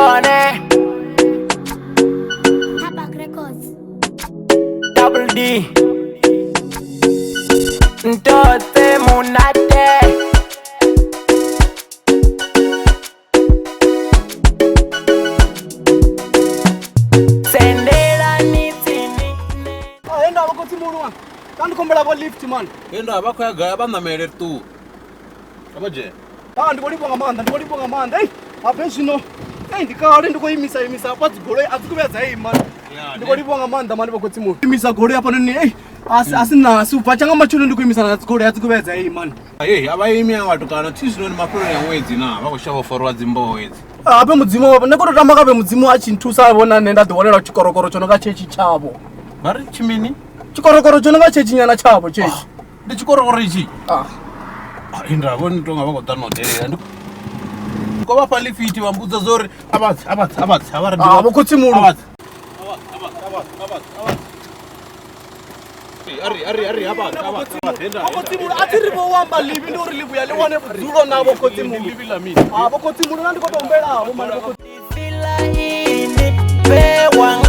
Tone Habak Records. Double D Ntotse monate. Sendelani tsini. Henda vha khotsi muhulu wanga ka ndi khombela vho lift mani. Henda vha khou ya gai? Vha ṋamele ri ṱuwe. A vha dzhena. A ndi khou livhuwa nga maanḓa, ndi khou livhuwa nga maanḓa. Ei, habe zwino ei ndi kale ndi khou imisa imisa hafha, dzigoloi a dzi khou vhuya dza ima. Ndi khou livhuwa nga maanḓa mani vho khotsi muhulu. Imisa goloi hafhanoni ei asi asi na asi u bva tsha nga matsheloni ndi khou imisa na dzigoloi a dzi khou vhuya dza ima. Ei, a vha imi a vhatukana thi zwino ndi mafheloni a ṅwedzi na vha khou shavha u fariwa dzimboho hedzi. Habe mudzimu wavho nṋe khou tou tamba ngavhe mudzimu a tshi nthusa vho na nṋe nda ḓi wanela tshikorokoro tsho no nga tshetshi tshavho. Vha ri tshimini? Tshikorokoro tsho no nga tshetshi nyana tshavho tshetshi. Ndi tshikorokoro itshi? Ah. Inda vho ni tonga vha khou ḓa no delela. Ndi khou vha fha lifiti vha mbudza zwa uri a vha tsi, a vha tsi, a vha tsi, a vha ri ndi Ah, vho khotsi muhulu. A vha tsi. Ari ari ari a vha tsi, a vha tsi, a vha tsi, henda, Vho khotsi muhulu a thi ri vho amba ḽivhi ndi uri ḽivhuya ḽi wane vhudzulo na vho khotsi muhulu. Ḽivhi ḽa mini? Ah, vho khotsi muhulu na ndi khou tou humbelavho mani vho khotsi. Fila ini bewang.